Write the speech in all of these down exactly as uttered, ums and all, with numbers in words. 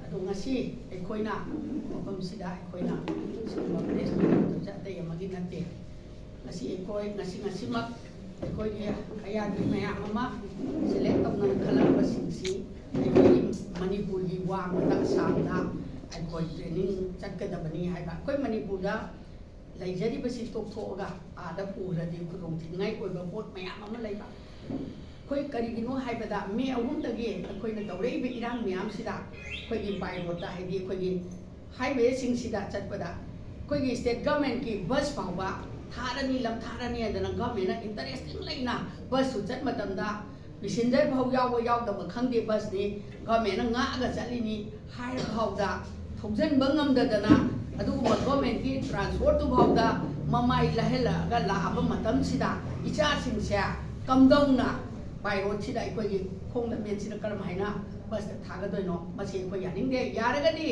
ꯑꯗꯣ ꯉꯁꯤ ꯑꯩꯈꯣꯏꯅ ꯃꯐꯝꯁꯤꯗ ꯑꯩꯈꯣꯏꯅ ꯁꯤꯒꯨꯝꯕ ꯄ꯭ꯔꯦꯁ ꯃꯤꯠ ꯇꯧꯕꯁꯦ ꯑꯇꯩ ꯑꯃꯒꯤ ꯅꯠꯇꯦ꯫ ꯉꯁꯤ ꯑꯩꯈꯣꯏ, ꯉꯁꯤ, ꯉꯁꯤꯃꯛ ꯑꯩꯈꯣꯏꯒꯤ ꯑꯌꯥꯕꯤ ꯃꯌꯥꯝ ꯑꯃ ꯁꯦꯂꯦꯛ ꯇꯧꯅ ꯈꯜꯂꯛꯄꯁꯤꯡꯁꯤ ꯑꯩꯈꯣꯏꯒꯤ ꯃꯅꯤꯄꯨꯔꯒꯤ ꯋꯥꯡꯃꯗ, ꯑꯁꯥꯝꯗ ꯑꯩꯈꯣꯏ ꯇ꯭ꯔꯦꯅꯤꯡ ꯆꯠꯀꯗꯕꯅꯤ ꯍꯥꯏꯕ꯫ ꯑꯩꯈꯣꯏ ꯃꯅꯤꯄꯨꯔꯗ ꯂꯩꯖꯔꯤꯕꯁꯤ ꯇꯣꯛꯊꯣꯛꯑꯒ ꯑꯥꯗ ꯄꯨꯈ꯭ꯔꯗꯤ ꯈꯨꯗꯣꯡꯊꯤꯅꯤꯡꯉꯥꯏ ꯑꯣꯏꯕ ꯄꯣꯠ ꯃꯌꯥꯝ ꯑꯃ ꯂꯩꯕ꯫ ꯑꯩꯈꯣꯏ ꯀꯔꯤꯒꯤꯅꯣ ꯍꯥꯏꯕꯗ, ꯃꯦ ꯑꯍꯨꯝꯗꯒꯤ ꯑꯩꯈꯣꯏꯅ ꯇꯧꯔꯛꯏꯕ ꯏꯔꯥꯡ ꯃꯌꯥꯝꯁꯤꯗ ꯑꯩꯈꯣꯏꯒꯤ by road ꯇ, ꯍꯥꯏꯗꯤ ꯑꯩꯈꯣꯏꯒꯤ highway ꯁꯤꯡꯁꯤꯗ ꯆꯠꯄꯗ ꯑꯩꯈꯣꯏꯒꯤ state government ꯀꯤ ꯕꯁ ꯐꯥꯎꯕ ꯊꯥꯔꯅꯤ, ꯂꯝ ꯊꯥꯔꯅꯤ ꯍꯥꯏꯗꯅ government ꯅ interesting ꯂꯩꯅ ꯕꯁ ꯁꯨ ꯆꯠ ꯃꯇꯝꯗ passenger ꯐꯥꯎ ꯌꯥꯎꯕ ꯌꯥꯎꯗꯕ ꯈꯪꯗꯦ, ꯕꯁꯅꯤ, government ꯅ ꯉꯥꯛꯑꯒ ꯆꯠꯂꯤꯅꯤ ꯍꯥꯏꯔ ꯐꯥꯎꯗ ꯊꯧꯖꯤꯟꯕ ꯉꯝꯗꯗꯅ, ꯑꯗꯨꯒꯨꯝꯕ government ꯀꯤ transport ꯇꯨ ꯐꯥꯎꯗ ꯃꯃꯥꯏ ꯂꯥꯏꯍꯜꯂꯛꯑꯒ ꯂꯥꯛꯑꯕ ꯃꯇꯝꯁꯤꯗ ꯏꯆꯥꯁꯤꯡꯁꯦ ꯀꯝꯗꯧꯅ by road ꯁꯤꯗ ꯑꯩꯈꯣꯏꯒꯤ ꯈꯣꯡ ꯂꯝꯕꯦꯟꯁꯤꯗ ꯀꯔꯝ ꯍꯥꯏꯅ ꯕꯁꯇ ꯊꯥꯒꯗꯣꯏꯅꯣ? ꯃꯁꯤ ꯑꯩꯈꯣꯏ ꯌꯥꯅꯤꯡꯗꯦ꯫ ꯌꯥꯔꯒꯗꯤ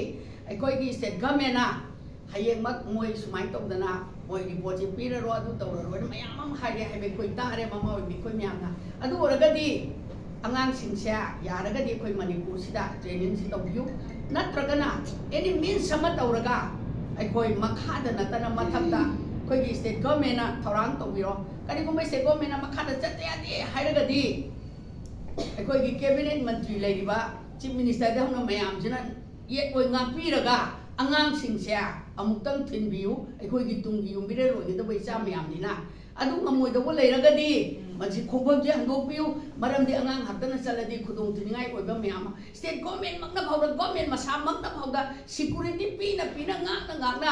ꯑꯩꯈꯣꯏꯒꯤ state government ꯅ ꯍꯌꯦꯡꯃꯛ ꯃꯣꯏ ꯁꯨꯃꯥꯏꯅ ꯇꯧꯗꯅ ꯃꯣꯏ report ꯁꯦ ꯄꯤꯔꯔꯣ, ꯑꯗꯨ ꯇꯧꯔꯔꯣꯏꯅ ꯃꯌꯥꯝ ꯑꯃ ꯍꯥꯏꯔꯦ ꯍꯥꯏꯕ ꯑꯩꯈꯣꯏ ꯇꯥꯔꯦ, ꯃꯃꯥ ꯑꯣꯏꯕꯤ ꯑꯩꯈꯣꯏ ꯃꯌꯥꯝꯅ꯫ ꯑꯗꯨ ꯑꯣꯏꯔꯒꯗꯤ ꯑꯉꯥꯡꯁꯤꯡꯁꯦ ꯌꯥꯔꯒꯗꯤ ꯑꯩꯈꯣꯏ ꯃꯅꯤꯄꯨꯔꯁꯤꯗ training ꯁꯤ ꯇꯧꯕꯤꯌꯨ, ꯅꯠꯇ꯭ꯔꯒꯅ any means ꯑꯃ ꯇꯧꯔꯒ ꯑꯩꯈꯣꯏ ꯃꯈꯥꯗ ꯅꯠꯇꯅ ꯃꯊꯛꯇ ꯑꯩꯈꯣꯏꯒꯤ state government ꯅ ꯊꯧꯔꯥꯡ ꯇꯧꯕꯤꯔꯣ꯫ ꯀꯔꯤꯒꯨꯝꯕ state government ꯅ ꯃꯈꯥꯗ ꯆꯠꯇ ꯌꯥꯗꯦ ꯍꯥꯏꯔꯒꯗꯤ ꯑꯩꯈꯣꯏꯒꯤ cabinet ꯃꯟꯇ꯭ꯔꯤ ꯂꯩꯔꯤꯕ chief minister ꯗꯒꯤ ꯍꯧꯅ ꯃꯌꯥꯝꯁꯤꯅ ꯌꯦꯠ ꯑꯣꯏ ꯉꯥꯛꯄꯤꯔꯒ ꯑꯉꯥꯡꯁꯤꯡꯁꯦ ꯑꯃꯨꯛꯇꯪ ꯊꯤꯟꯕꯤꯌꯨ꯫ ꯑꯩꯈꯣꯏꯒꯤ ꯇꯨꯡꯒꯤ ꯌꯨꯝꯕꯤꯔꯦꯜ ꯑꯣꯏꯒꯗꯕ ꯏꯆꯥ ꯃꯌꯥꯝꯅꯤꯅ꯫ ꯑꯗꯨ ꯉꯝꯃꯣꯏꯗꯧꯕ ꯂꯩꯔꯒꯗꯤ ꯃꯁꯤ ꯈꯣꯡꯐꯝꯁꯦ ꯍꯟꯗꯣꯛꯄꯤꯌꯨ꯫ ꯃꯔꯝꯗꯤ ꯑꯉꯥꯡ ꯉꯥꯛꯇꯅ ꯆꯠꯂꯗꯤ ꯈꯨꯗꯣꯡ ꯊꯤꯅꯤꯡꯉꯥꯏ ꯑꯣꯏꯕ ꯃꯌꯥꯝ ꯑꯃ, state government ꯃꯛꯅ ꯐꯥꯎꯗ, government ꯃꯁꯥꯃꯛꯅ ꯐꯥꯎꯗ security ꯄꯤꯅ ꯄꯤꯅ, ꯉꯥꯛꯅ ꯉꯥꯛꯅ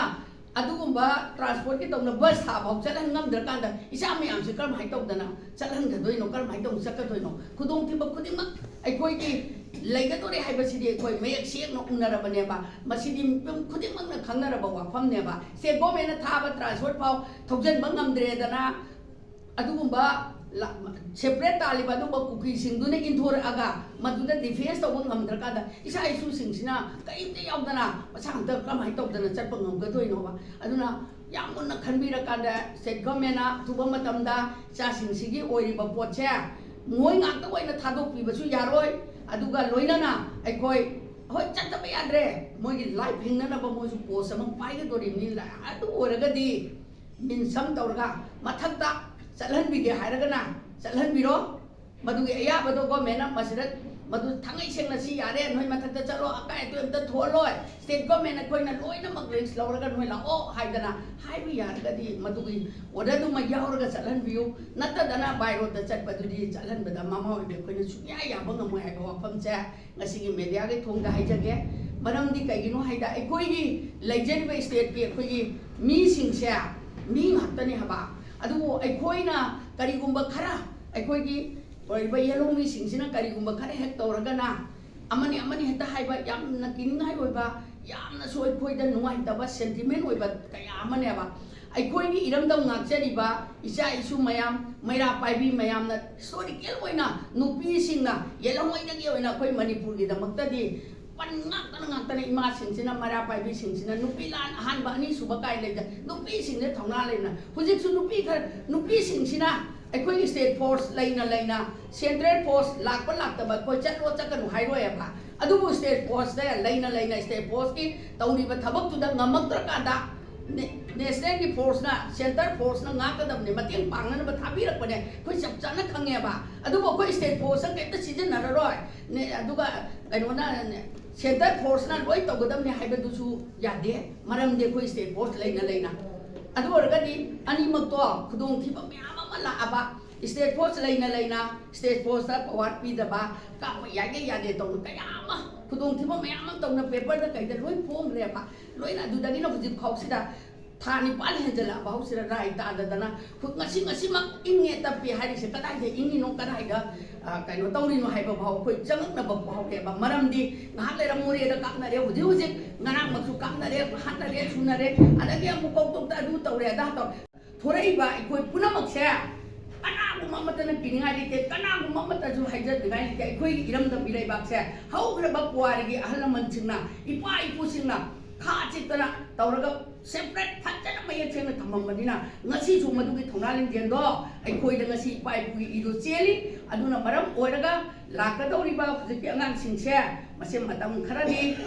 ꯑꯗꯨꯒꯨꯝꯕ transport ꯀꯤ ꯇꯧꯅ ꯕꯁ ꯊꯥ ꯐꯥꯎ ꯆꯠꯍꯟ ꯉꯝꯗ꯭ꯔꯀꯥꯟꯗ ꯏꯆꯥ ꯃꯌꯥꯝꯁꯦ ꯀꯔꯝꯍꯥꯏꯅ ꯇꯧꯗꯅ ꯆꯠꯍꯟꯒꯗꯣꯏꯅꯣ? ꯀꯔꯝꯍꯥꯏꯅ ꯇꯧꯅ ꯆꯠꯀꯗꯣꯏꯅꯣ? ꯈꯨꯗꯣꯡꯊꯤꯕ ꯈꯨꯗꯤꯡꯃꯛ ꯑꯩꯈꯣꯏꯒꯤ ꯂꯩꯒꯗꯧꯔꯦ ꯍꯥꯏꯕꯁꯤꯗꯤ ꯑꯩꯈꯣꯏ ꯃꯌꯦꯛ ꯁꯦꯡꯅ ꯎꯅꯔꯕꯅꯦꯕ꯫ ꯃꯁꯤꯗꯤ ꯃꯤꯄꯨꯝ ꯈꯨꯗꯤꯡꯃꯛꯅ ꯈꯪꯅꯔꯕ ꯋꯥꯐꯝꯅꯦꯕ꯫ State government ꯅ ꯊꯥꯕ transport ꯐꯥꯎ ꯊꯧꯖꯤꯟꯕ ꯉꯝꯗ꯭ꯔꯦꯗꯅ, ꯑꯗꯨꯒꯨꯝꯕ ꯂ-, separate ꯇꯥꯜꯂꯤꯕ ꯑꯗꯨꯒꯨꯝꯕ ꯀꯨꯀꯤꯁꯤꯡꯗꯨꯅ ꯏꯟꯊꯣꯔꯛꯑꯒ ꯃꯗꯨꯗ defence ꯇꯧꯕ ꯉꯝꯗ꯭ꯔꯀꯥꯟꯗ ꯏꯆꯥ ꯏꯁꯨꯁꯤꯡꯁꯤꯅ ꯀꯔꯤꯝꯇ ꯌꯥꯎꯗꯅ ꯃꯁꯥ ꯉꯥꯛꯇ ꯀꯔꯝꯍꯥꯏꯅ ꯇꯧꯗꯅ ꯆꯠꯄ ꯉꯝꯒꯗꯣꯏꯅꯣꯕ? ꯑꯗꯨꯅ ꯌꯥꯝ ꯃꯨꯟꯅ ꯈꯟꯕꯤꯔꯀꯥꯟꯗ state government ꯅ ꯑꯊꯨꯕ ꯃꯇꯝꯗ ꯏꯆꯥꯁꯤꯡꯁꯤꯒꯤ ꯑꯣꯏꯔꯤꯕ ꯄꯣꯠꯁꯦ ꯃꯣꯏ ꯉꯥꯛꯇ ꯑꯣꯏꯅ ꯊꯥꯗꯣꯛꯄꯤꯕꯁꯨ ꯌꯥꯔꯣꯏ꯫ ꯑꯗꯨꯒ ꯂꯣꯏꯅꯅ ꯑꯩꯈꯣꯏ ꯍꯣꯏ, ꯆꯠꯇꯕ ꯌꯥꯗ꯭ꯔꯦ, ꯃꯣꯏꯒꯤ ꯂꯥꯏꯐ ꯍꯤꯡꯅꯅꯕ ꯃꯣꯏꯁꯨ ꯄꯣꯁ ꯑꯃ ꯄꯥꯏꯒꯗꯣꯔꯤꯕꯅꯤꯅ꯫ ꯑꯗꯨ ꯑꯣꯏꯔꯒꯗꯤ ꯃꯤꯟꯁꯝ ꯇꯧꯔꯒ ꯃꯊꯛꯇ ꯆꯠꯍꯟꯕꯤꯒꯦ ꯍꯥꯏꯔꯒꯅ ꯆꯠꯍꯟꯕꯤꯔꯣ꯫ ꯃꯗꯨꯒꯤ ꯑꯌꯥꯕꯗꯣ ꯒꯣꯔꯃꯦꯟꯅ ꯃꯁꯤꯗ ꯃꯗꯨ ꯊꯥꯡꯉꯩ ꯁꯦꯡꯅ ꯁꯤ ꯌꯥꯔꯦ, ꯅꯣꯏ ꯃꯊꯛꯇ ꯆꯠꯂꯣ, ꯑꯀꯥꯏ ꯑꯇꯣꯏ ꯑꯝꯇ ꯊꯣꯛꯍꯜꯂꯣꯏ, ꯁ꯭ꯇꯦꯠ ꯒꯣꯔꯃꯦꯟ ꯑꯩꯈꯣꯏꯅ ꯂꯣꯏꯅꯃꯛ ꯔꯤꯛꯁ ꯂꯧꯔꯒ ꯅꯣꯏ ꯂꯥꯛꯑꯣ ꯍꯥꯏꯗꯅ ꯍꯥꯏꯕ ꯌꯥꯔꯒꯗꯤ ꯃꯗꯨꯒꯤ ꯑꯣꯔꯗꯔꯗꯨꯃ ꯌꯥꯎꯔꯒ ꯆꯠꯍꯟꯕꯤꯌꯨ꯫ ꯅꯠꯇꯗꯅ ꯕꯥꯏ ꯔꯣꯗꯇ ꯆꯠꯄꯗꯨꯗꯤ ꯆꯠꯍꯟꯕꯗ ꯃꯃꯥ ꯑꯣꯏꯕꯤ ꯑꯩꯈꯣꯏꯅ ꯁꯨꯡꯌꯥ ꯌꯥꯕ ꯉꯝꯃꯣꯏ ꯍꯥꯏꯕ ꯋꯥꯐꯝꯁꯦ ꯉꯁꯤꯒꯤ ꯃꯦꯗꯤꯌꯥꯒꯤ ꯊꯣꯡꯗ ꯍꯥꯏꯖꯒꯦ꯫ ꯃꯔꯝꯗꯤ ꯀꯩꯒꯤꯅꯣ ꯍꯥꯏꯗ ꯑꯩꯈꯣꯏꯒꯤ ꯂꯩꯖꯔꯤꯕ ꯁ꯭ꯇꯦꯠꯀꯤ ꯑꯩꯈꯣꯏꯒꯤ ꯃꯤꯁꯤꯡꯁꯦ ꯃꯤ ꯉꯥꯛꯇꯅꯤ ꯍꯥꯏꯕ꯫ ꯑꯗꯨꯕꯨ ꯑꯩꯈꯣꯏꯅ ꯀꯔꯤꯒꯨꯝꯕ ꯈꯔ ꯑꯩꯈꯣꯏꯒꯤ ꯑꯣꯏꯔꯤꯕ ꯌꯦꯜꯍꯧꯃꯤꯁꯤꯡꯁꯤꯅ ꯀꯔꯤꯒꯨꯝꯕ ꯈꯔ ꯍꯦꯛ ꯇꯧꯔꯒꯅ ꯑꯃꯅꯤ ꯑꯃꯅꯤ ꯍꯦꯛꯇ ꯍꯥꯏꯕ ꯌꯥꯝꯅ ꯀꯤꯅꯤꯡꯉꯥꯏ ꯑꯣꯏꯕ, ꯌꯥꯝꯅꯁꯨ ꯑꯩꯈꯣꯏꯗ ꯅꯨꯡꯉꯥꯏꯇꯕ ꯁꯦꯟꯇꯤꯃꯦꯟ ꯑꯣꯏꯕ ꯀꯌꯥ ꯑꯃꯅꯦꯕ꯫ ꯑꯩꯈꯣꯏꯒꯤ ꯏꯔꯝꯗꯝ ꯉꯥꯛꯆꯔꯤꯕ ꯏꯆꯥ ꯏꯁꯨ ꯃꯌꯥꯝ, ꯃꯩꯔꯥ ꯄꯥꯏꯕꯤ ꯃꯌꯥꯝꯅ ꯍꯤꯁꯇꯣꯔꯤꯀꯦꯜ ꯑꯣꯏꯅ ꯅꯨꯄꯤꯁꯤꯡꯅ ꯌꯦꯜꯍꯧꯉꯩꯗꯒꯤ ꯑꯣꯏꯅ ꯑꯩꯈꯣꯏ ꯃꯅꯤꯄꯨꯔꯒꯤꯗꯃꯛꯇꯗꯤ ꯄꯟ ꯉꯥꯛꯇꯅ ꯉꯥꯛꯇꯅ ꯏꯃꯥꯁꯤꯡꯁꯤꯅ, ꯃꯩꯔꯥ ꯄꯥꯏꯕꯤꯁꯤꯡꯁꯤꯅ ꯅꯨꯄꯤ ꯂꯥꯟ ꯑꯍꯥꯟꯕ, ꯑꯅꯤꯁꯨꯕ ꯀꯥꯏ ꯂꯩꯗ ꯅꯨꯄꯤꯁꯤꯡꯁꯦ ꯊꯧꯅꯥ ꯂꯩꯅ ꯍꯧꯖꯤꯛꯁꯨ ꯅꯨꯄꯤ ꯈꯔ, ꯅꯨꯄꯤꯁꯤꯡꯁꯤꯅ ꯑꯩꯈꯣꯏꯒꯤ ꯁ꯭ꯇꯦꯠ ꯐꯣꯔꯁ ꯂꯩꯅ ꯂꯩꯅ ꯁꯦꯟꯇ꯭ꯔꯦꯜ ꯐꯣꯔꯁ ꯂꯥꯛꯄ ꯂꯥꯛꯇꯕ ꯑꯩꯈꯣꯏ ꯆꯠꯂꯣ ꯆꯠꯀꯅꯨ ꯍꯥꯏꯔꯣꯏꯕ꯫ ꯑꯗꯨꯕꯨ ꯁ꯭ꯇꯦꯠ ꯐꯣꯔꯁꯇ ꯂꯩꯅ ꯂꯩꯅ ꯁ꯭ꯇꯦꯠ ꯐꯣꯔꯁꯀꯤ ꯇꯧꯔꯤꯕ ꯊꯕꯛꯇꯨꯗ ꯉꯝꯃꯛꯇ꯭ꯔꯀꯥꯟꯗ ꯅꯦ-, ꯅꯦꯁꯅꯦꯜꯒꯤ ꯐꯣꯔꯁꯅ, ꯁꯦꯟꯇꯔ ꯐꯣꯔꯁꯅ ꯉꯥꯛꯀꯗꯕꯅꯦ, ꯃꯇꯦꯡ ꯄꯥꯡꯅꯅꯕ ꯊꯥꯕꯤꯔꯛꯄꯅꯦ, ꯑꯩꯈꯣꯏ ꯆꯞ ꯆꯥꯅ ꯈꯪꯉꯦꯕ꯫ ꯑꯗꯨꯕꯨ ꯑꯩꯈꯣꯏ ꯁ꯭ꯇꯦꯠ ꯐꯣꯔꯁꯅ ꯀꯩꯝꯇ ꯁꯤꯖꯤꯟꯅꯔꯔꯣꯏ꯫ ꯅꯦ-, ꯑꯗꯨꯒ ꯀꯩꯅꯣꯅ, ꯅꯦ-, ꯁꯦꯟꯇꯔ ꯐꯣꯔꯁꯅ ꯂꯣꯏ ꯇꯧꯒꯗꯕꯅꯦ ꯍꯥꯏꯕꯗꯨꯁꯨ ꯌꯥꯗꯦ, ꯃꯔꯝꯗꯤ ꯑꯩꯈꯣꯏ ꯁ꯭ꯇꯦꯠ ꯐꯣꯔꯁ ꯂꯩꯅ ꯂꯩꯅ꯫ ꯑꯗꯨ ꯑꯣꯏꯔꯒꯗꯤ ꯑꯅꯤꯃꯛꯇꯣ ꯈꯨꯗꯣꯡꯊꯤꯕ ꯃꯌꯥꯝ ꯑꯃ ꯂꯥꯛꯑꯕ, ꯁ꯭ꯇꯦꯠ ꯐꯣꯔꯁ ꯂꯩꯅ ꯂꯩꯅ ꯁ꯭ꯇꯦꯠ ꯐꯣꯔꯁꯇ ꯄꯋꯥꯔ ꯄꯤꯗꯕ, ꯀꯥꯞꯄ ꯌꯥꯏꯒꯦ ꯌꯥꯗꯦ ꯇꯧꯅ ꯀꯌꯥ ꯑꯃ ꯈꯨꯗꯣꯡꯊꯤꯕ ꯃꯌꯥꯝ ꯑꯃ ꯇꯧꯅ ꯄꯦꯄꯔꯗ ꯀꯩꯗ ꯂꯣꯏ ꯐꯣꯡꯈ꯭ꯔꯦꯕ꯫ ꯂꯣꯏꯅ ꯑꯗꯨꯗꯒꯤꯅ ꯍꯧꯖꯤꯛ ꯐꯥꯎꯁꯤꯗ ꯊꯥ ꯅꯤꯄꯥꯟ ꯍꯦꯟꯖꯜꯂꯛꯑꯕ ꯍꯧꯁꯤꯗ ꯔꯥꯏ ꯇꯥꯗꯗꯅ ꯍꯨ-, ꯉꯁꯤ, ꯉꯁꯤꯃꯛ ꯏꯪꯉꯦ ꯇꯞꯄꯦ ꯍꯥꯏꯔꯤꯁꯦ ꯀꯗꯥꯏꯗ ꯏꯪꯉꯤꯅꯣ, ꯀꯗꯥꯏꯗ, ꯑ, ꯀꯩꯅꯣ ꯇꯧꯔꯤꯅꯣ ꯍꯥꯏꯕ ꯐꯥꯎ ꯑꯩꯈꯣꯏ ꯆꯪꯉꯛꯅꯕ ꯐꯥꯎꯔꯦꯕ꯫ ꯃꯔꯝꯗꯤ ꯉꯥꯏꯍꯥꯛ ꯂꯩꯔ ꯃꯣꯔꯦꯗ ꯀꯥꯞꯅꯔꯦ, ꯍꯧꯖꯤꯛ ꯍꯧꯖꯤꯛ ꯉꯔꯥꯡꯃꯛꯁꯨ ꯀꯥꯞꯅꯔꯦ, ꯍꯥꯠꯅꯔꯦ, ꯁꯨꯅꯔꯦ, ꯑꯗꯒꯤ ꯑꯃꯨꯛ ꯀꯧꯇꯣꯛꯇ ꯑꯗꯨ ꯇꯧꯔꯦ, ꯑꯗꯥ ꯇꯧꯔꯦ꯫ ꯊꯣꯔꯛꯏꯕ ꯑꯩꯈꯣꯏ ꯄꯨꯝꯅꯃꯛꯁꯦ ꯀꯅꯥꯒꯨꯝꯕ ꯑꯃꯠꯇꯅ ꯀꯤꯅꯤꯡꯉꯥꯏ ꯂꯩꯇꯦ, ꯀꯅꯥꯒꯨꯝꯕ ꯑꯃꯠꯇꯁꯨ ꯍꯥꯏꯖꯅꯤꯡꯉꯥꯏ ꯂꯩꯇꯦ꯫ ꯑꯩꯈꯣꯏꯒꯤ ꯏꯔꯝꯗꯝ ꯏꯔꯩꯕꯥꯛꯁꯦ ꯍꯧꯈ꯭ꯔꯕ ꯄꯨꯋꯥꯔꯤꯒꯤ ꯑꯍꯜ ꯂꯃꯟꯁꯤꯡꯅ, ꯏꯄꯥ ꯏꯄꯨꯁꯤꯡꯅ ꯈꯥ ꯆꯤꯛꯇꯅ ꯇꯧꯔꯒ ꯁꯦꯄꯔꯦꯠ ꯐꯖꯅ ꯃꯌꯦꯛ ꯁꯦꯡꯅ ꯊꯝꯃꯝꯕꯅꯤꯅ ꯉꯁꯤꯁꯨ ꯃꯗꯨꯒꯤ ꯊꯧꯅꯥ ꯂꯤꯡꯖꯦꯜꯗꯣ ꯑꯩꯈꯣꯏꯗ ꯉꯁꯤ ꯏꯄꯥ ꯏꯄꯨꯒꯤ ꯏꯗꯣ ꯆꯦꯜꯂꯤ꯫ ꯑꯗꯨꯅ ꯃꯔꯝ ꯑꯣꯏꯔꯒ ꯂꯥꯛꯀꯗꯧꯔꯤꯕ ꯍꯧꯖꯤꯛꯀꯤ ꯑꯉꯥꯡꯁꯤꯡꯁꯦ ꯃꯁꯤ ꯃꯇꯝ ꯈꯔꯗꯤ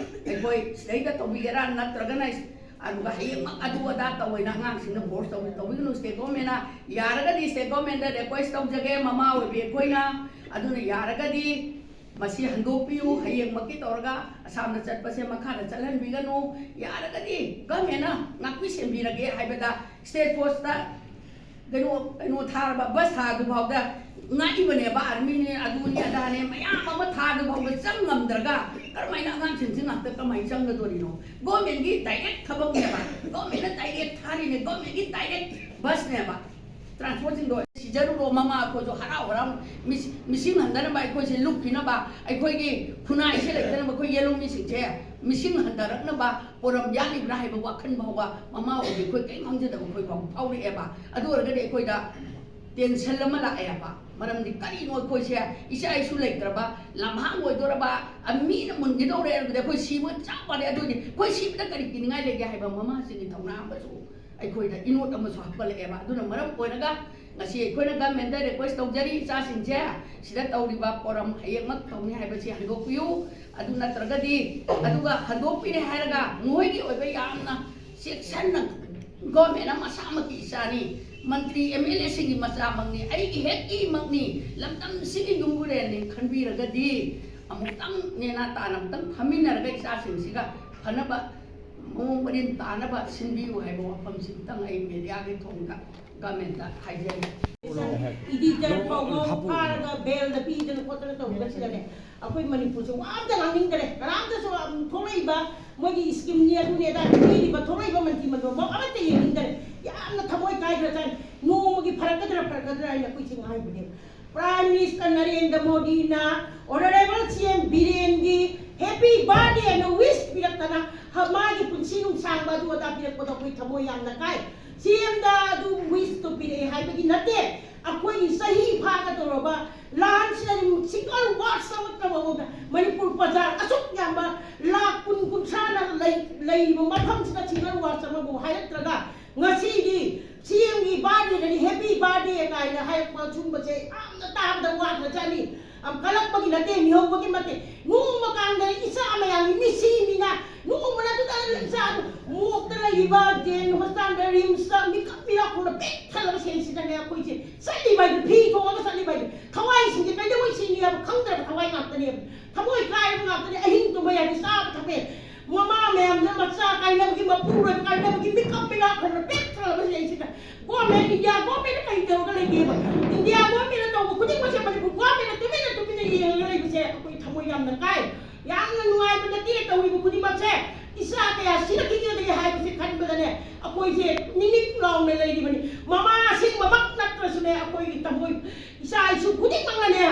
ꯑꯩꯈꯣꯏ ꯁꯤꯗꯩꯗ ꯇꯧꯕꯤꯒꯦꯔꯥ, ꯅꯠꯇ꯭ꯔꯒꯅ ꯑꯗꯨꯒ ꯍꯌꯦꯡꯃꯛ ꯑꯗꯨ ꯑꯗꯥ ꯇꯧꯋꯦꯅ ꯑꯉꯥꯡꯁꯤꯡꯗ force ꯇꯧꯕꯤ-, ꯇꯧꯕꯤꯒꯅꯨ꯫ State government ꯅ ꯌꯥꯔꯒꯗꯤ state government ꯗ request ꯇꯧꯖꯒꯦ, ꯃꯃꯥ ꯑꯣꯏꯕꯤ ꯑꯩꯈꯣꯏꯅ꯫ ꯑꯗꯨꯅ ꯌꯥꯔꯒꯗꯤ ꯃꯁꯤ ꯍꯟꯗꯣꯛꯄꯤꯌꯨ꯫ ꯍꯌꯦꯡꯃꯛꯀꯤ ꯇꯧꯔꯒ ꯑꯁꯥꯝꯗ ꯆꯠꯄꯁꯦ ꯃꯈꯥꯗ ꯆꯠꯍꯟꯕꯤꯒꯅꯨ꯫ ꯌꯥꯔꯒꯗꯤ government ꯅ ꯉꯥꯛꯄꯤ ꯁꯦꯟꯕꯤꯔꯒꯦ ꯍꯥꯏꯕꯗ state force ꯇ ꯀꯩꯅꯣ, ꯀꯩꯅꯣ ꯊꯥꯔꯕ, bus ꯊꯥꯗꯨꯐꯥꯎꯗ ꯉꯥꯛꯏꯕꯅꯦꯕ, army ꯅꯦ, ꯑꯗꯨꯅꯤ, ꯑꯗꯥꯅꯦ, ꯃꯌꯥꯝ ꯑꯃ ꯊꯥꯗꯨꯐꯥꯎꯗ ꯆꯪ ꯉꯝꯗ꯭ꯔꯒ ꯀꯔꯝꯍꯥꯏꯅ ꯑꯉꯥꯡꯁꯤꯡꯁꯤ ꯉꯥꯛꯇ ꯀꯃꯥꯏꯅ ꯆꯪꯒꯗꯣꯔꯤꯅꯣ? Government ꯀꯤ direct ꯊꯕꯛꯅꯦꯕ, government ꯅ direct ꯊꯥꯔꯤꯅꯦ, government ꯀꯤ direct bus ꯅꯦꯕ꯫ Transport ꯁꯤꯡꯗꯣ ꯁꯤꯖꯔꯨꯔꯣ, ꯃꯃꯥ ꯑꯩꯈꯣꯏꯁꯨ ꯍꯔꯥꯎ ꯍꯔꯥꯎ ꯃꯤꯁ-, ꯃꯤꯁꯤꯡ ꯍꯟꯗꯅꯕ, ꯑꯩꯈꯣꯏꯁꯦ ꯂꯨꯞꯈꯤꯅꯕ, ꯑꯩꯈꯣꯏꯒꯤ ꯈꯨꯟꯅꯥꯏꯁꯦ ꯂꯩꯇꯅꯕ, ꯑꯩꯈꯣꯏ ꯌꯦꯜꯍꯧꯃꯤꯁꯤꯡꯁꯦ ꯃꯤꯁꯤꯡ ꯍꯟꯊꯔꯛꯅꯕ ꯄꯣꯔꯝ ꯌꯥꯠꯂꯤꯕ꯭ꯔꯥ ꯍꯥꯏꯕ ꯋꯥꯈꯜ ꯐꯥꯎꯕ ꯃꯃꯥ ꯑꯣꯏꯕꯤ ꯑꯩꯈꯣꯏ ꯀꯔꯤꯝ ꯈꯪꯖꯗꯕ ꯑꯩꯈꯣꯏ ꯐꯥꯎꯕ ꯐꯥꯎꯔꯛꯑꯦꯕ꯫ ꯑꯗꯨ ꯑꯣꯏꯔꯒꯗꯤ ꯑꯩꯈꯣꯏꯗ tension ꯑꯃ ꯂꯥꯛꯑꯦꯕ꯫ ꯃꯔꯝꯗꯤ ꯀꯔꯤꯅꯣ, ꯑꯩꯈꯣꯏꯁꯦ ꯏꯆꯥ ꯏꯁꯨ ꯂꯩꯇ꯭ꯔꯕ, ꯂꯝꯍꯥꯡ ꯑꯣꯏꯗꯣꯔꯕ, ꯑ, ꯃꯤꯅ ꯃꯨꯟꯈꯤꯗꯧꯔꯦ ꯍꯥꯏꯕꯗꯤ ꯑꯩꯈꯣꯏ ꯁꯤꯕ ꯆꯞ ꯃꯥꯟꯅꯩ꯫ ꯑꯗꯨꯗꯤ ꯑꯩꯈꯣꯏ ꯁꯤꯕꯗ ꯀꯔꯤ ꯀꯤꯅꯤꯡꯉꯥꯏ ꯂꯩꯒꯦ ꯍꯥꯏꯕ ꯃꯃꯥꯁꯤꯡꯒꯤ ꯊꯧꯅꯥ ꯑꯃꯁꯨ ꯑꯩꯈꯣꯏꯗ ꯏꯅꯣꯠ ꯑꯃꯁꯨ ꯍꯥꯞꯀꯠꯂꯛꯑꯦꯕ꯫ ꯑꯗꯨꯅ ꯃꯔꯝ ꯑꯣꯏꯔꯒ ꯉꯁꯤ ꯑꯩꯈꯣꯏꯅ government ꯗ request ꯇꯧꯖꯔꯤ, ꯏꯆꯥꯁꯤꯡꯁꯦ ꯁꯤꯗ ꯇꯧꯔꯤꯕ ꯄꯣꯔꯝ ꯍꯌꯦꯡꯃꯛ ꯇꯧꯅꯤ ꯍꯥꯏꯕꯁꯤ ꯍꯟꯗꯣꯛꯄꯤꯌꯨ꯫ ꯑꯗꯨ ꯅꯠꯇ꯭ꯔꯒꯗꯤ, ꯑꯗꯨꯒ ꯍꯟꯗꯣꯛꯄꯤꯔꯦ ꯍꯥꯏꯔꯒ ꯃꯈꯣꯏꯒꯤ ꯑꯣꯏꯕ ꯌꯥꯝꯅ ꯆꯦꯛꯁꯟꯅ, government ꯅ ꯃꯁꯥꯃꯛꯀꯤ ꯏꯆꯥꯅꯤ, ꯃꯟꯇ꯭ꯔꯤ M L A ꯁꯤꯡꯒꯤ ꯃꯆꯥꯃꯛꯅꯤ, ꯑꯩꯒꯤ ꯍꯦꯛ ꯏꯃꯛꯅꯤ, ꯂꯝꯗꯝꯁꯤꯒꯤ ꯌꯨꯝꯕꯨꯔꯦꯟꯅꯤ ꯈꯟꯕꯤꯔꯒꯗꯤ ꯑꯃꯨꯛꯇꯪ ꯅꯦꯅꯥ ꯇꯥꯅ ꯑꯃꯨꯛꯇꯪ ꯐꯝꯃꯤꯟꯅꯔꯒ ꯏꯆꯥꯁꯤꯡꯁꯤꯒ ꯐꯅꯕ ꯃꯑꯣꯡ ꯃꯔꯤꯟ ꯇꯥꯅꯕ ꯁꯤꯟꯕꯤꯌꯨ ꯍꯥꯏꯕ ꯋꯥꯐꯝꯁꯤꯃꯇꯪ ꯑꯩ media ꯒꯤ ꯊꯣꯡꯗ government ꯇ ꯍꯥꯏꯖꯔꯤ꯫ Editor ꯐꯥꯎꯕ ꯐꯥꯔꯒ bail ꯗ ꯄꯤꯗꯅ ꯈꯣꯠꯇꯅ ꯇꯧꯕꯁꯤꯗꯅꯦ, ꯑꯩꯈꯣꯏ ꯃꯅꯤꯄꯨꯔꯁꯦ ꯋꯥ ꯑꯝꯇ ꯉꯥꯡꯅꯤꯡꯗ꯭ꯔꯦ꯫ ꯀꯅꯥꯝꯇꯁꯨ, ꯎꯝ, ꯊꯣꯛꯂꯛꯏꯕ ꯃꯣꯏꯒꯤ scheme ꯅꯤ ꯑꯗꯨꯅꯤ ꯑꯗꯥ ꯄꯤꯔꯤꯕ ꯊꯣꯛꯂꯛꯏꯕ ꯃꯟꯇ꯭ꯔꯤ ꯃꯟꯗꯣꯟ ꯐꯥꯎ ꯑꯃꯠꯇ ꯌꯦꯡꯅꯤꯡꯗ꯭ꯔꯦ꯫ ꯌꯥꯝꯅ ꯊꯃꯣꯏ ꯀꯥꯏꯈ꯭ꯔꯖꯥꯠꯅꯤ꯫ ꯅꯣꯡꯃꯒꯤ ꯐꯔꯛꯀꯗ꯭ꯔꯥ ꯐꯔꯛꯀꯗ꯭ꯔꯥ ꯍꯥꯏꯅ ꯑꯩꯈꯣꯏꯁꯦ ꯉꯥꯏꯕꯅꯦꯕ꯫ Prime Minister ꯅꯔꯦꯟꯗ꯭ꯔ ꯃꯣꯗꯤꯅ Honourable C M ꯕꯤꯔꯦꯟꯒꯤ happy birthday ꯑꯅ wish ꯄꯤꯔꯛꯇꯅ, ꯍ-, ꯃꯥꯒꯤ ꯄꯨꯟꯁꯤ ꯅꯨꯡꯁꯥꯡꯕ ꯑꯗꯨ ꯑꯗꯥ ꯄꯤꯔꯛꯄꯗꯣ ꯑꯩꯈꯣꯏ ꯊꯃꯣꯏ ꯌꯥꯝꯅ ꯀꯥꯏ꯫ C M ꯗ ꯑꯗꯨ wish ꯇꯣ ꯄꯤꯔꯛꯑꯦ ꯍꯥꯏꯕꯒꯤ ꯅꯠꯇꯦ, ꯑꯩꯈꯣꯏꯒꯤ ꯆꯍꯤ ꯐꯥꯒꯗꯧꯔꯕ ꯂꯥꯟꯁꯤꯗ single word ꯑꯃꯠꯇ ꯐꯥꯎꯕ ꯃꯅꯤꯄꯨꯔ ꯕꯖꯥꯔ ꯑꯁꯨꯛ ꯌꯥꯝꯕ ꯂꯥꯈ ꯀꯨꯟ ꯀꯨꯟꯊ꯭ꯔꯥꯅ ꯂꯩ-, ꯂꯩꯔꯤꯕ ꯃꯐꯝꯁꯤꯗ single word ꯑꯃꯕꯨ ꯍꯥꯏꯔꯛꯇ꯭ꯔꯒ ꯉꯁꯤꯗꯤ C M ꯒꯤ birthday ꯗꯗꯤ happy birthday ꯀꯥꯏꯅ ꯍꯥꯏꯔꯛꯄ ꯁꯨꯝꯕꯁꯦ ꯌꯥꯝꯅ ꯇꯥꯕꯗ ꯋꯥꯈ꯭ꯔꯖꯥꯠꯅꯤ꯫ ꯌꯥꯝ ꯀꯜꯂꯛꯄꯒꯤ ꯅꯠꯇꯦ, ꯃꯤꯍꯧꯕꯒꯤ ꯅꯠꯇꯦ꯫ ꯅꯣꯡꯃ ꯀꯥꯟꯗ ꯏꯆꯥ ꯃꯌꯥꯝꯒꯤ ꯃꯤꯁꯤ ꯃꯤꯅ ꯅꯣꯡꯃ ꯅꯠꯇ꯭ꯔꯒ ꯏꯆꯥꯗꯨ ꯃꯣꯛꯇ ꯂꯩꯔꯤꯕ ꯖꯦꯟ ꯍꯣꯁꯄꯤꯇꯥꯜꯗ, ꯔꯤꯝꯁꯇ ꯃꯤꯀꯞ ꯃꯤꯔꯥꯛ ꯈꯣꯡꯅ ꯄꯤꯛ ꯊꯜꯂꯕ ꯁꯦꯟꯁꯤꯗꯅꯦ ꯑꯩꯈꯣꯏꯁꯦ ꯆꯠꯂꯤꯕ ꯍꯥꯏꯗꯨ, ꯐꯤ ꯊꯣꯡꯉꯒ ꯆꯠꯂꯤꯕ ꯍꯥꯏꯗꯨ, ꯊꯋꯥꯏꯁꯤꯡꯁꯦ ꯀꯩꯗꯧꯉꯩ ꯁꯤꯅꯤ ꯍꯥꯏꯕ ꯈꯪꯗ꯭ꯔꯕ ꯊꯋꯥꯏ ꯉꯥꯛꯇꯅꯦꯕ꯫ ꯊꯃꯣꯏ ꯀꯥꯏꯔꯕ ꯉꯥꯛꯇꯅꯦ꯫ ꯑꯍꯤꯡ ꯇꯨꯝꯕ ꯌꯥꯗꯦ, ꯆꯥꯕ ꯊꯛꯄ ꯌꯥꯗꯦ꯫ ꯃꯃꯥ ꯃꯌꯥꯝꯅ ꯃꯆꯥ ꯀꯥꯏꯅꯕꯒꯤ, ꯃꯄꯨꯔꯣꯏꯕ ꯀꯥꯏꯅꯕꯒꯤ ꯃꯤꯀꯞ ꯃꯤꯔꯥꯛ ꯈꯣꯡꯅ ꯄꯤꯛ ꯊꯜꯂꯕ ꯁꯦꯟꯁꯤꯗ ꯒꯣꯔꯃꯦꯟ, ꯏꯟꯗꯤꯌꯥ ꯒꯣꯔꯃꯦꯟꯅ ꯀꯔꯤ ꯇꯧꯔꯒ ꯂꯩꯒꯦꯕ? ꯏꯟꯗꯤꯌꯥ ꯒꯣꯔꯃꯦꯟꯅ ꯇꯧꯕ ꯈꯨꯗꯤꯡꯃꯛꯁꯦ ꯃꯅꯤꯄꯨꯔ ꯒꯣꯔꯃꯦꯟꯅ ꯇꯨꯃꯤꯟꯅ ꯇꯨꯃꯤꯟꯅ ꯌꯦꯡꯉꯒ ꯂꯩꯕꯁꯦ ꯑꯩꯈꯣꯏ ꯊꯃꯣꯏ ꯌꯥꯝꯅ ꯀꯥꯏ꯫ ꯌꯥꯝꯅ ꯅꯨꯡꯉꯥꯏꯕ ꯅꯠꯇꯦ ꯇꯧꯔꯤꯕ ꯈꯨꯗꯤꯡꯃꯛꯁꯦ꯫ ꯏꯆꯥ ꯀꯌꯥ ꯁꯤꯔꯛꯈꯤꯒꯗꯒꯦ ꯍꯥꯏꯕꯁꯦ ꯈꯟꯕꯗꯅꯦ ꯑꯩꯈꯣꯏꯁꯦ ꯅꯤꯛ ꯅꯤꯛ ꯂꯥꯎꯅ ꯂꯩꯔꯤꯕꯅꯤ꯫ ꯃꯃꯥ ꯑꯁꯦꯡꯕꯃꯛ ꯅꯠꯇ꯭ꯔꯁꯨꯅꯦ, ꯑꯩꯈꯣꯏꯒꯤ ꯊꯃꯣꯏ, ꯏꯆꯥ ꯏꯁꯨ ꯈꯨꯗꯤꯡꯃꯛꯅꯅꯦ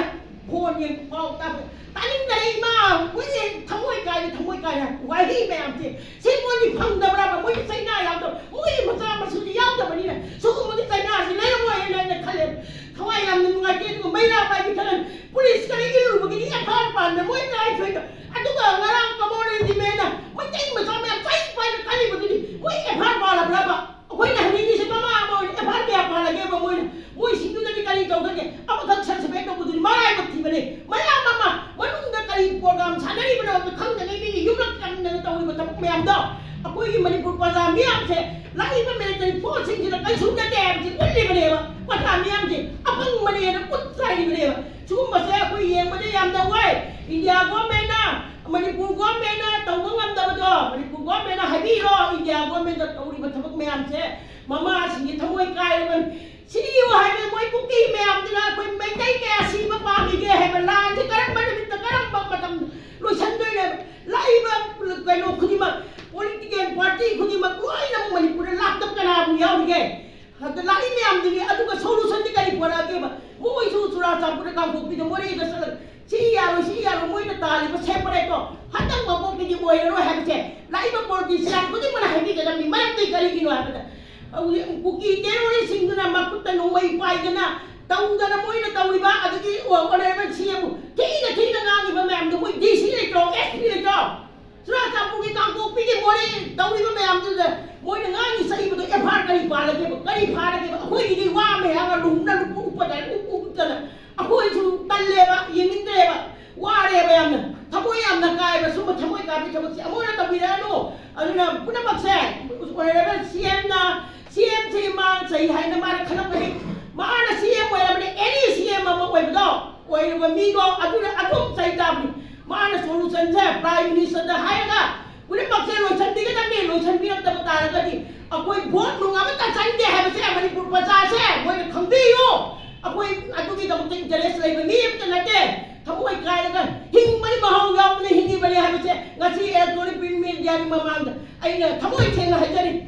ꯐꯣꯟ ꯌꯦꯡ ꯄꯥꯎ ꯇꯥꯕ ꯇꯥꯅꯤꯡꯗꯔꯦ ꯏꯃꯥ꯫ ꯃꯣꯏꯁꯦ ꯊꯃꯣꯏ ꯀꯥꯏꯔꯦ, ꯊꯃꯣꯏ ꯀꯥꯏꯔꯦ꯫ ꯋꯥꯍꯩ ꯃꯌꯥꯝꯁꯦ ꯁꯤ ꯃꯣꯏꯗꯤ ꯐꯪꯗꯕ꯭ꯔꯕ? ꯃꯣꯏꯗꯤ ꯆꯩꯅꯥ ꯌꯥꯎꯗꯕ, ꯃꯣꯏꯒꯤ ꯃꯆꯥ ꯃꯁꯨꯗꯤ ꯌꯥꯎꯗꯕꯅꯤꯅ ꯁꯤꯒꯨꯝꯕꯒꯤ ꯆꯩꯅꯥꯁꯤ ꯂꯩꯔꯝꯃꯣꯏ ꯍꯥꯏꯅ ꯑꯩꯅ ꯈꯜꯂꯦ꯫ ꯊꯋꯥꯏ ꯌꯥꯝꯅ ꯅꯨꯡꯉꯥꯏꯇꯦ꯫ ꯑꯗꯨꯒ ꯃꯩꯔꯥ ꯄꯥꯏꯕꯤ ꯈꯔ ꯄꯨꯂꯤꯁ ꯈꯔ ꯏꯜꯂꯨꯕꯒꯤꯗꯤ ꯑꯦꯐ ꯑꯥꯏ ꯑꯥꯔ ꯄꯥꯟꯗ ꯃꯣꯏ ꯀꯥꯏ ꯊꯣꯏꯗ꯫ ꯑꯗꯨꯒ ꯉꯔꯥꯡ ꯀꯃꯣꯟ ꯔꯦꯖꯤꯃꯦꯟꯅ ꯃꯩꯇꯩ ꯃꯆꯥ ꯃꯌꯥꯝ ꯆꯩ ꯄꯥꯏꯅ ꯀꯜꯂꯤꯕꯗꯨꯗꯤ ꯃꯣꯏ ꯑꯦꯐ ꯑꯥꯏ ꯑꯥꯔ ꯄꯥꯜꯂꯕ꯭ꯔꯕ? ꯑꯩꯈꯣꯏꯅ ꯍꯥꯏꯅꯤꯡꯉꯤꯁꯦ ꯃꯃꯥ ꯑꯃ ꯑꯣꯏꯅ ꯑꯦꯐ ꯑꯥꯏ ꯑꯥꯔ ꯀꯌꯥ ꯄꯥꯜꯂꯒꯦꯕ ꯃꯣꯏꯅ? ꯃꯣꯏꯁꯤꯡꯗꯨꯅꯗꯤ ꯀꯔꯤ ꯇꯧꯒꯅꯤ? ꯑꯃꯈꯛ ꯁꯁꯄꯦꯟ ꯇꯧꯕꯗꯨꯗꯤ ꯃꯔꯥꯏꯕꯛ ꯊꯤꯕꯅꯤ꯫ ꯃꯌꯥꯝ ꯑꯃ ꯃꯅꯨꯡꯗ ꯀꯔꯤ ꯄ꯭ꯔꯣꯒ꯭ꯔꯥꯝ ꯁꯥꯟꯅꯔꯤꯕꯅꯣ ꯍꯥꯏꯕꯗꯨ ꯈꯪꯗꯉꯩ ꯃꯤꯒꯤ ꯌꯨꯝꯂꯛ ꯆꯪꯗꯅ ꯇꯧꯔꯤꯕ ꯊꯕꯛ ꯃꯌꯥꯝꯗꯣ ꯑꯩꯈꯣꯏꯒꯤ ꯃꯅꯤꯄꯨꯔ ꯄ꯭ꯔꯖꯥ ꯃꯤꯌꯥꯝꯁꯦ ꯂꯥꯛꯏꯕ ꯃꯤꯂꯤꯇꯔꯤ ꯐꯣꯔꯁꯁꯤꯡꯁꯤꯅ ꯀꯩꯁꯨ ꯅꯠꯇꯦ ꯍꯥꯏꯕꯁꯤ ꯎꯠꯂꯤꯕꯅꯦꯕ꯫ ꯄ꯭ꯔꯖꯥ ꯃꯤꯌꯥꯝꯁꯦ ꯑꯄꯪꯕꯅꯦꯅ ꯎꯠ ꯆꯥꯏꯔꯤꯕꯅꯦꯕ꯫ ꯁꯤꯒꯨꯝꯕꯁꯦ ꯑꯩꯈꯣꯏ ꯌꯦꯡꯕꯗ ꯌꯥꯝꯅ ꯋꯥꯏ꯫ ꯏꯟꯗꯤꯌꯥ ꯒꯣꯔꯃꯦꯟꯅ, ꯃꯅꯤꯄꯨꯔ ꯒꯣꯔꯃꯦꯟꯅ ꯇꯧꯕ ꯉꯝꯗꯕꯗꯣ ꯃꯅꯤꯄꯨꯔ ꯒꯣꯔꯃꯦꯟꯅ ꯍꯥꯏꯕꯤꯔꯣ꯫ ꯏꯟꯗꯤꯌꯥ ꯒꯣꯔꯃꯦꯟꯗ ꯇꯧꯔꯤꯕ ꯊꯕꯛ ꯃꯌꯥꯝꯁꯦ ꯃꯃꯥꯁꯤꯡꯒꯤ ꯊꯃꯣꯏ ꯀꯥꯏꯔꯕꯅꯤ꯫ ꯁꯤꯌꯨ ꯍꯥꯏꯕꯗ ꯃꯣꯏ ꯀꯨꯀꯤ ꯃꯌꯥꯝꯗꯨꯅ ꯑꯩꯈꯣꯏ ꯃꯩꯇꯩ ꯀꯌꯥ ꯁꯤꯕ ꯄꯥꯝꯃꯤꯒꯦ ꯍꯥꯏꯕ ꯂꯥꯟꯁꯦ ꯀꯔꯝꯕ ꯅꯨꯃꯤꯠꯇ ꯀꯔꯝꯕ ꯃꯇꯝꯗ ꯂꯣꯏꯁꯤꯟꯗꯣꯏꯅꯣ ꯍꯥꯏꯕ꯫ ꯂꯥꯛꯏꯕ ꯀꯩꯅꯣ ꯈꯨꯗꯤꯡꯃꯛ, ꯄꯣꯂꯤꯇꯤꯀꯦꯜ ꯄꯥꯔꯇꯤ ꯈꯨꯗꯤꯡꯃꯛ ꯂꯣꯏꯅꯃꯛ ꯃꯅꯤꯄꯨꯔꯗ ꯂꯥꯛꯇꯕ ꯀꯅꯥꯕꯨ ꯌꯥꯎꯔꯤꯒꯦ? ꯑꯗ ꯂꯥꯛꯏ ꯃꯌꯥꯝꯗꯨꯒꯤ ꯑꯗꯨꯒ ꯁꯣꯂꯨꯁꯟꯗꯤ ꯀꯔꯤ ꯄꯨꯔꯛꯑꯒꯦꯕ? ꯃꯣꯏꯁꯨ ꯆꯨꯔꯥꯆꯥꯟꯄꯨꯔꯗ, ꯀꯥꯡꯄꯣꯛꯄꯤꯗ, ꯃꯣꯔꯦꯗ ꯆꯠꯂꯒ ꯁꯤ ꯌꯥꯔꯣꯏ, ꯁꯤ ꯌꯥꯔꯣꯏ, ꯃꯣꯏꯅ ꯇꯥꯜꯂꯤꯕ ꯁꯦꯄꯔꯦꯠꯇꯣ ꯍꯟꯗꯛ ꯃꯄꯣꯛꯀꯤꯗꯤ ꯑꯣꯏꯔꯔꯣꯏ ꯍꯥꯏꯕꯁꯦ ꯂꯥꯛꯏꯕ ꯄꯣꯂꯤꯇꯤꯁꯤꯌꯥꯟ ꯈꯨꯗꯤꯡꯃꯛꯅ ꯍꯥꯏꯕꯤꯒꯗꯕꯅꯤ꯫ ꯃꯔꯝꯗꯤ ꯀꯔꯤꯒꯤꯅꯣ ꯍꯥꯏꯕꯗ ꯍꯧꯖꯤꯛ ꯀꯨꯀꯤ ꯇꯦꯔꯣꯔꯤꯁꯁꯤꯡꯗꯨꯅ ꯃꯈꯨꯠꯇ ꯅꯣꯡꯃꯩ ꯄꯥꯏꯗꯅ ꯇꯧꯗꯅ ꯃꯣꯏꯅ ꯇꯧꯔꯤꯕ, ꯑꯗꯒꯤ ꯑꯣꯅꯔꯦꯕꯜ ꯁꯤ ꯑꯦꯝ ꯊꯤꯅ ꯊꯤꯅ ꯉꯥꯡꯉꯤꯕ ꯃꯌꯥꯝꯗꯣ ꯃꯣꯏ ꯗꯤ ꯁꯤ ꯂꯩꯇ꯭ꯔꯣ, ꯑꯦꯁ ꯄꯤ ꯂꯩꯇ꯭ꯔꯣ? ꯆꯨꯔꯥꯆꯥꯟꯄꯨꯔꯒꯤ, ꯀꯥꯡꯄꯣꯛꯄꯤꯒꯤ ꯃꯣꯔꯦ ꯇꯧꯔꯤꯕ ꯃꯌꯥꯝꯗꯨꯗ ꯃꯣꯏꯅ ꯉꯥꯡꯉꯤ ꯆꯩꯕꯗꯣ ꯑꯦꯐ ꯑꯥꯏ ꯑꯥꯔ ꯀꯔꯤ ꯄꯥꯜꯂꯒꯦꯕ? ꯀꯔꯤ ꯐꯥꯔꯒꯦꯕ? ꯑꯩꯈꯣꯏꯒꯤꯗꯤ ꯋꯥ ꯃꯌꯥꯝ ꯑꯃ ꯂꯨꯝꯅ ꯂꯨꯞꯄ ꯎꯞꯄ ꯇꯥꯔꯦ, ꯎꯞꯄ ꯎꯞꯇꯅ ꯑꯩꯈꯣꯏꯁꯨ ꯇꯜꯂꯦꯕ, ꯌꯦꯡ ꯊꯕꯛꯁꯦ ꯑꯃꯨꯛ ꯍꯟꯅ ꯇꯧꯕꯤꯔꯛꯑꯅꯨ꯫ ꯑꯗꯨꯅ ꯄꯨꯝꯅꯃꯛꯁꯦ Honourable C M ꯅ, C M ꯁꯤ ꯃꯥ ꯆꯍꯤ ꯍꯥꯏꯅ ꯃꯥꯅ ꯈꯜꯂꯝꯒꯅꯤ꯫ ꯃꯥꯅ C M ꯑꯣꯏꯔꯕꯅꯤ, any C M ꯑꯃ ꯑꯣꯏꯕꯗꯣ, ꯑꯣꯏꯔꯕ ꯃꯤꯗꯣ ꯑꯗꯨꯅ ꯑꯗꯨꯝ ꯆꯩ ꯇꯥꯕꯅꯤ꯫ ꯃꯥꯅ solution ꯁꯦ Prime Minister ꯗ ꯍꯥꯏꯔꯒ ꯄꯨꯝꯅꯃꯛꯁꯦ ꯂꯣꯏꯁꯤꯟꯕꯤꯒꯗꯕꯅꯤ꯫ ꯂꯣꯏꯁꯤꯟꯕꯤꯔꯛꯇꯕ ꯇꯥꯔꯒꯗꯤ ꯑꯩꯈꯣꯏ vote ꯅꯨꯡ ꯑꯃꯠꯇ ꯆꯪꯗꯦ ꯍꯥꯏꯕꯁꯦ ꯃꯅꯤꯄꯨꯔ ꯄ꯭ꯔꯖꯥꯁꯦ ꯃꯣꯏꯅ ꯈꯪꯕꯤꯌꯨ꯫ ꯑꯩꯈꯣꯏ ꯑꯗꯨꯒꯤꯗꯃꯛꯇ interest ꯂꯩꯕ ꯃꯤ ꯑꯃꯠꯇ ꯅꯠꯇꯦ꯫ ꯊꯃꯣꯏ ꯀꯥꯏꯔꯒ ꯍꯤꯡꯕꯅꯤ, ꯃꯍꯥꯎ ꯌꯥꯎꯗꯅ ꯍꯤꯡꯉꯤꯕꯅꯤ ꯍꯥꯏꯕꯁꯦ ꯉꯁꯤ Electronic Print Media ꯒꯤ ꯃꯃꯥꯡꯗ ꯑꯩꯅ ꯊꯃꯣꯏ ꯁꯦꯡꯅ ꯍꯥꯏꯖꯔꯤ꯫